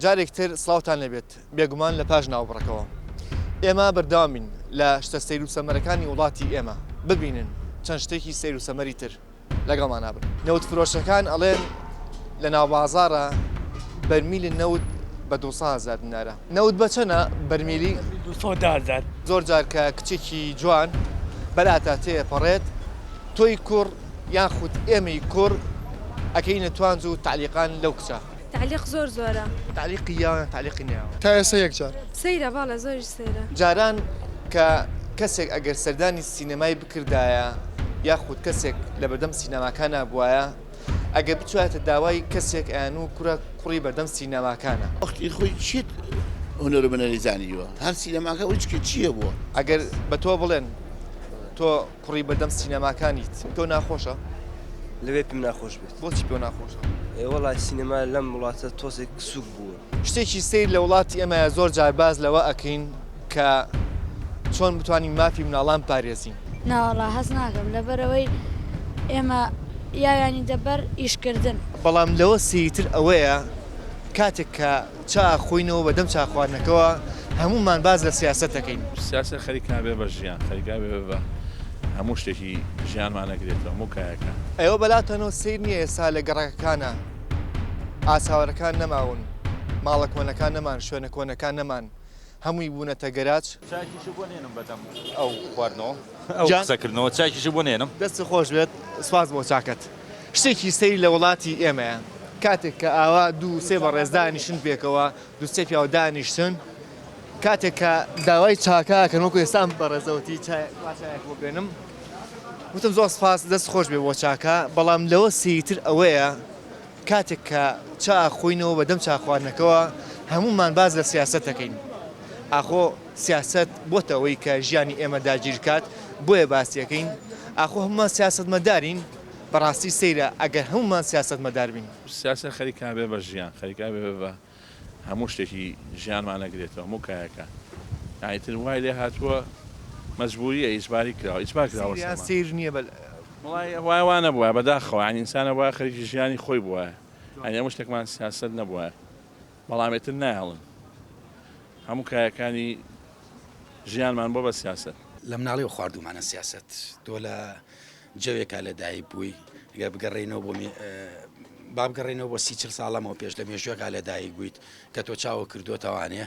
جارێک تر سڵاوتان لێبێت بێگومان لە پاش ناوبڕەکەوە ئێمە بەردەوامین لە شتە سەیر و سەمەرەکانی وڵاتی ئێمە ببینن چەند شتێکی سەیر و سەمەری تر لەگەڵمانا بن. نەوت فرۆشەکان ئەڵێن لە ناوبازاڕا بەرمیلی نەوت بە دوسە هەزار دینارە. نەوت بە چەنە بەرمیلی؟ دوسەدە هەزار. زۆر جار کە کچێکی جوان بەلاتا تێئەپەڕێت تۆی کوڕ یاخود ئێمەی کوڕ ئەکەینە توانج و تەعلیقان لەو کچە. تەعلیق زۆر زۆرە. تەعلیقی یاوە یان تەعلیقی نەیاوە؟ تا ئێستا یەک جار. سەیرە بەڵێ زۆریش سەیرە. جاران کە کەسێک ئەگەر سەردانی سینەمای بکردایە یاخود کەسێک لەبەردەم سینەماکانا بوایە ئەگەر بچوایەتە داوای کەسێک ئەیانوو کورە کوڕی بەردەم سینەماکانە. وەختی خۆی چیت هونەر و بنەری زانیوە هەر سینەماکە وچ کە چیە بووە. ئەگەر بە تۆ بڵێن تۆ کوڕی بەردەم سینەماکانیت پێو ناخۆشە؟ لەوێ پێم ناخۆش بێت. بۆچی پێو ناخۆشە؟ ئێ وەڵا سینەما لەم وڵاتە تۆزێک سووک بووە. شتێکی سەیر لە وڵاتی ئێمەیە زۆر جار باس لەوە ئەکەین کە چۆن بتوانین مافی مناڵان بپارێزین. ناوەڵا هەست ناکەم لەبەرئەوەی ئێمە یاویانی دەبەر ئیش کردن. بەڵام لەوە سەیرتر ئەوەیە کاتێک کە چا ئەخۆینەوە بەدەم چا خواردنەکەوە هەموومان باس لە سیاسەت ئەکەین. سیاسەت خەریکە ئەبێ بە ژیان، خەریکە ئەبێ بە هەموو شتێکی ژیانمان ئەگرێتەوە، هەموو کایەکان. ئێوە بەلاتانەوە سەیر نییە ئێستا لە گەڕەکەکانا ئاسەوارەکان نەماون، ماڵە کۆنەکان نەمان، شوێنە کۆنەکان نەمان، هەمووی بوونەتە گەراج؟ چایەکیشت بۆ نێنم بەدەم ئەو خواردنەوە، ئەو قسەکردنەوە چایەکیشت بۆ نێنم؟ دەستت خۆش بێت، سوپاس بۆ چاکەت. شتێکی سەیر لە وڵاتی ئێمەیە کاتێک کە ئاوا دوو سێ بەڕێز دانیشتن پێکەوە، دوو سێ پیاو دانیشتن، کاتێک کە داوای چاکە ئەکەن وەکو ئێستا ئەم بەڕێزە وتی چای با چایەک بۆ بێنم، وتم زۆر سوپاس دەست خۆش بێ بۆ چاکە، بەڵام لەوە سەیرتر ئەوەیە کاتێک کە چا ئەخۆینەوە بە دەم چا خواردنەکەوە هەموومان باس لە سیاسەت دەکەین. ئاخۆ سیاسەت بۆتە ئەوەی کە ژیانی ئێمە داگیر کات بۆیە باسی ئەکەین؟ ئاخۆ هەموومان سیاسەتمەدارین؟ بەڕاستی سەیرە ئەگەر هەموومان سیاسەتمەدار بین. سیاسەت خەریکە ئەبێ بە ژیان، خەریکە ئەبێ بە هەموو شتێکی ژیانمان ئەگرێتەوە، هەموو کایەکان. یانی ئیتر وای لێ هاتووە مەجبوورییە، ئیجباری کراوە، ئیجبار کراوە سەیرە یان سەرمان. سەیر نییە بەل. وەڵای وایە وا نەبوایە بەداخەوە یانی ئینسان ئەبوایە خەریکی ژیانی خۆی بوایە یانی هەموو شتێکمان سیاسەت نەبوایە بەڵام ئیتر نایەڵن هەموو کایەکانی ژیانمان بۆ بە سیاسەت. لە مناڵیەوە خواردوومانە سیاسەت تۆ لە جەوێکا لە دایک بووی گەر بگەڕێینەوە بۆ با بگەڕێینەوە بۆ سی چل ساڵ لەمەوە پێش لە مێژوێکا لە دایک بوویت کە تۆ چاوە کردوتەوانێ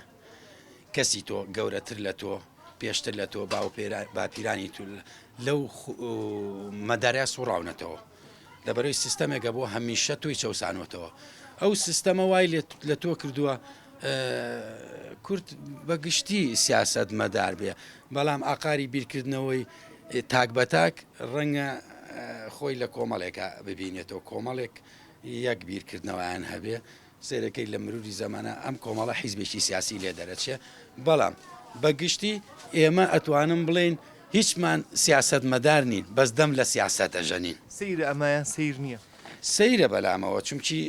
کەسی تۆ گەورەتر لە تۆ پێشتر لە تۆ باو باپیرانی تو لەو مەداریا سوڕاونەتەوە لەبەرەی سیستەمێکە بۆ هەمیشە تۆی چەسانەوەتەوە ئەو سیستەمە وای لە تۆ کردووە کورد بە گشتی سیاست مەدار بێ بەڵام ئاقاری بیرکردنەوەی تاک بە تاک ڕەنگە خۆی لە کۆمەڵێکا ببینێتەوە کۆمەڵێک یەک بیرکردنەوەیان هەبێ سەیرەکەی لە مروری زەمانە ئەم کۆمەڵە حیزبێکی سیاسی لێ دەرەچێ بەڵام بە گشتی ئێمە ئەتوانم بڵێین هیچمان سیاسەت مەدار نین بەس دەم لە سیاسەت ئەژەنین. سەیرە ئەمە یان سەیر نییە؟ سەیرە بەلامەوە چونکی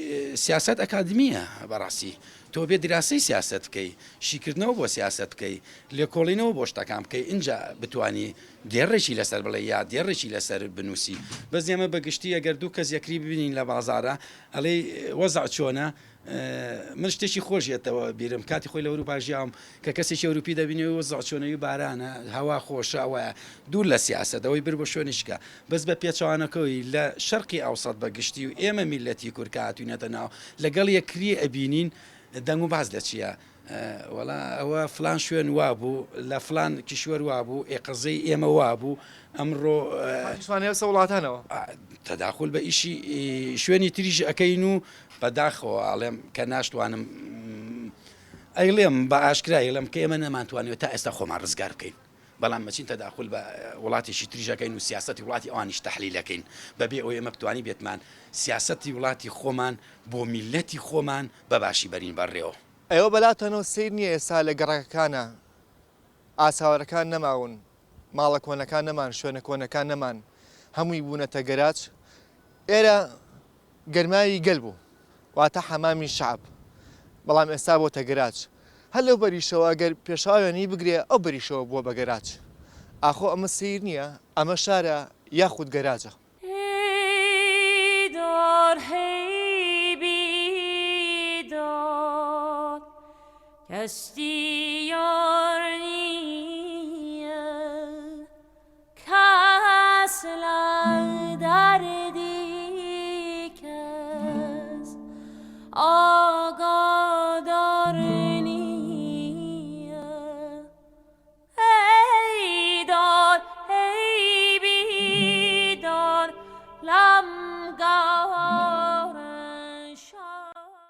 سیاسەت ئەکادمیە بەڕاستی تۆ بێ دیراسەی سیاسەت بکەی شیکردنەوە بۆ سیاسەت بکەی لێکۆڵینەوە بۆ شتەکان بکەی ئینجا بتوانی دێڕێکی لەسەر بڵێی یا دێڕێکی لەسەر بنووسی بەس ئێمە بە گشتی ئەگەر دوو کەس یەکری ببینین لە بازاڕا ئەڵێی وەزع چۆنە من شتێکی خۆش یەتەوە بیرم کاتی خۆی لە ئەوروپا ژیاوم کە کەسێکی ئەوروپی دەبینی وەزع چۆنەوی بارانە هەوا خۆشە ئەوەیە دوور لە سیاسەت ئەوەی بر بۆ شوێنیشکە بەس بە پێچەوانەکەی لە شەرقی ئەوسەت بە گشتی و ئێمە میلەتی کورد کە هاتوینەتە ناو لەگەڵ یەکری ئەبینین دەنگ و باس لە چییە وەڵا ئەوە فلان شوێن وابوو لە فلان کیشوەر وابوو ئێ قەزەی ئێمە وابوو ئەمڕۆ شوانەیە سە وڵاتانەوە تەداخل بە ئیشی شوێنی تریش ئەەکەین و بەداخەوە ئەڵێم کە ناشتوانم ئەیڵێم بە ئاشکرا ئەیڵێم کە ئێمە نەمانتوانیوە تا ئێستا خۆمان ڕزگار بکەین بەڵام مەچین تەداخل بە وڵاتێکی تریش ئەکەین و سیاسەتی وڵاتی ئەوانیش تەحلیل ئەکەین بەبێ ئەوەی ئێمە بتوانی بێتمان سیاسەتی وڵاتی خۆمان بۆ میللەتی خۆمان بە باشی بەرین بەڕێوە. ئێوە بەلاتانەوە سەیر نییە ئێستا لە گەڕەکەکانا ئاسەوارەکان نەماون، ماڵە کۆنەکان نەمان، شوێنە کۆنەکان نەمان، هەمووی بوونەتە گەراج؟ ئێرە گەرماوی گەل بوو، واتە حەمامی شەعب، بەڵام ئێستا بۆتە گەراج. هەر لەو بەریشەوە ئەگەر پێشەوا وێنەی بگرێ ئەو بەریشەوە بووە بە گەراج. ئاخۆ ئەمە سەیر نییە؟ ئەمە شارە یاخود گەراجە؟ هەی داد هەی بیداد. کەس دیار نییە کەس لە دەردی کەس ئاگادار نییە ئەی داد ئەی بیداد لەم گەورە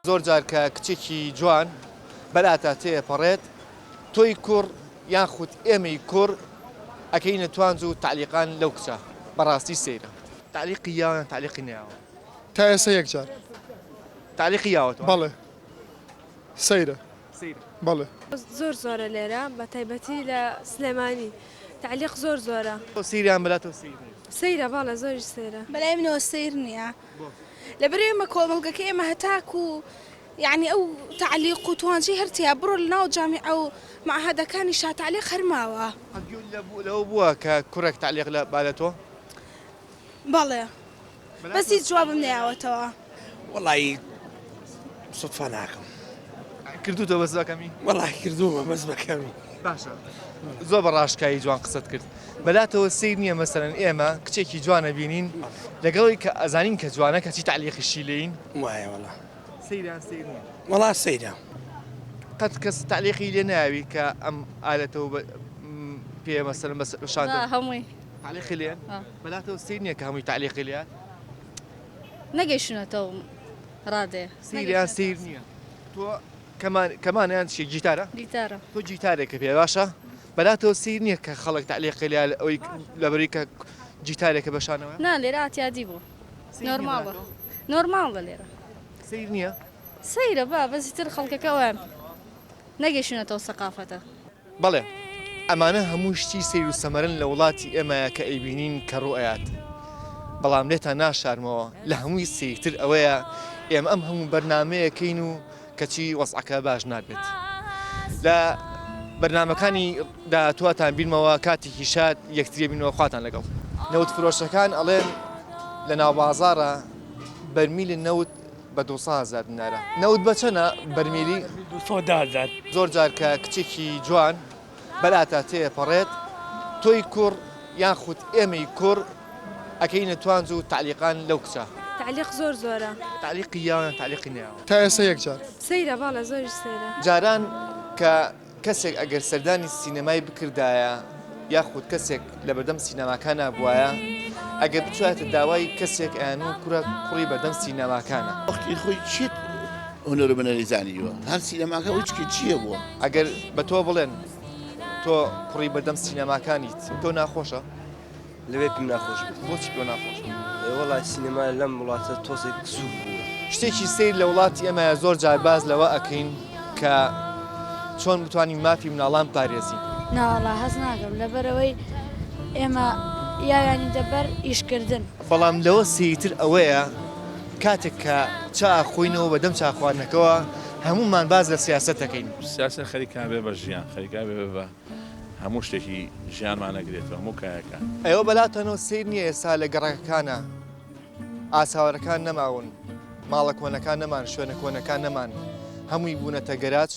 زۆر جار کە کچێکی جوان بەلاتا تێپەڕێت تۆی کوڕ یاخود ئێمەی کوڕ ئەکەینە توانج و تەعلیقان لەو کچە بەڕاستی سەیرە. تەعلیقی یاوە یان تەعلیقی نەیاوە؟ تا ئێستا یەک جار. تەعلیقی یاوەتەوە؟ بەڵێ سەیرە. سەیرە. بەڵێ. زۆر زۆرە لێرە بە تایبەتی لە سلێمانی تەعلیق زۆر زۆرە. سەیرە یان بەلاتەوە سەیر نیە؟ سەیرە بەڵێ زۆریش سەیرە. بەلای منەوە سەیر نیە لەبەر ئێمە کۆمەڵگەکەی ئێمە هەتاکو یەعنی ئەو تەعلیق و توانجەی هەر تیا بڕۆ لەناو جامیعە و مەعهەدەکانیشا تەعلیق هەر ماوە. قەت گوێت لەوە بووە کە کوڕێک تەعلیق لە با لە تۆ؟ بەڵێ بەس هیچ جوابم نەیاوەتەوە. وەڵایی سوتفە ناکەم. کردوتە بەس بەکەمی؟ وەڵای کردوومە بەس بەکەمی. باشە زۆر بە ڕاشکاوی جوان قسەت کرد بەلاتەوە سەیر نییە مەسەلەن ئێمە کچێکی جوان ئەبینین لەگەڵی کە ئەزانین کە جوانە کەچی تەعلیقیشی لێین؟ وایە وەڵا. سەیرە یان سەیر نییە؟ وەڵا سەیرە. قەت کەس تەعلیقی لێ ناوی کە ئەم ئالەتەوە پێ مەسەلەن بە شاندەوە؟ هەمووی. تەعلیقی لێن؟ بەلاتەوە سەیر نییە کە هەمووی تەعلیقی لێیات؟ نەگەیشتونەتەوە ڕادەیە. سەیرە یان سەیر نییە؟ تۆ کەمان کەمانە یان چیە گیتارە؟ گیتارە. تۆ گیتارێکە پێ باشە بەلاتەوە سەیر نییە کە خەڵک تەعلیقی لێ ئەوەی لەبەری کە گیتارێکە بە شانەوەیە؟ نا لێرە ئەعتیادی بوو نۆرماڵە نۆرماڵە لێرە. سەیر نییە؟ سەیرە با بەس ئیتر خەڵکەکە ئەویان نەگەیشتونەتەوە سەقافەتە. بەڵێ ئەمانە هەموو شتی سەیر و سەمەرەن لە وڵاتی ئێمەیە کە ئەیبینین کە ڕوو ئەیات بەڵام لێتان ناشارمەوە لە هەمووی سەیرتر ئەوەیە ئێمە ئەم هەموو بەرنامەیەکەین و کەچی وەزعەکە باش نابێت لە بەرنامەکانی داهاتواتان بیرمەوە کاتێکی شاد یەکتری بینەوە خواتان لەگەڵ. نەوت فرۆشەکان ئەڵێن لە ناوبازاڕە بەرمیل نەوت بە دووسە هەزار دینارە. نەوت بە چەنە بەرمیلی؟ دووسەد هەزار. زۆر جار کە کچێکی جوان بەلاتا تێپەڕێت تۆی کوڕ یاخود ئێمەی کوڕ ئەکەینە توانج و تەعلیقان لەو کچە. تەعلیق زۆر زۆرە. تەعلیقی یاوە یان تەعلیقی نەیاوە؟ تا ئێستا یەک جار. سەیرە بەڵێ زۆریش سەیرە. جاران کە کەسێک ئەگەر سەردانی سینەمای بکردایە یاخود کەسێک لەبەردەم سینەماکانا بوایە ئەگەر بچوایەتە داوای کەسێک ئەیانوو کورە کوڕی بەردەم سینەماکانە. وەختی خۆی چیت هونەر و بنەری زانیوە هەر سینەماکە وچکی چییە بووە. ئەگەر بە تۆ بڵێن تۆ کوڕی بەردەم سینەماکانیت تۆ ناخۆشە؟ لەوێ پێم ناخۆش بێت. بۆچی پێو ناخۆشە؟ ئێ وەڵا سینەما لەم وڵاتە تۆزێک سووک بووە. شتێکی سەیر لە وڵاتی ئێمەیە زۆر جار باس لەوە ئەکەین کە چۆن بتوانین مافی مناڵان بپارێزین. ناوەڵا هەست ناکەم لەبەرئەوەی ئێمە یاویانی دەبەر ئیش کردن. بەڵام لەوە سەیرتر ئەوەیە کاتێک کە چا ئەخۆینەوە بەدەم چا خواردنەکەوە هەموومان باس لە سیاسەت دەکەین. سیاسەت خەریکە بێ بە ژیان، خەریکە بێ بە هەموو شتێکی ژیانمان ئەگرێتەوە، هەموو کایەکان. ئێوە بەلاتانەوە سەیر نییە ئێستا لە گەڕەکەکانا ئاسەوارەکان نەماون، ماڵە کۆنەکان نەمان، شوێنە کۆنەکان نەمان، هەمووی بوونەتە گەراج؟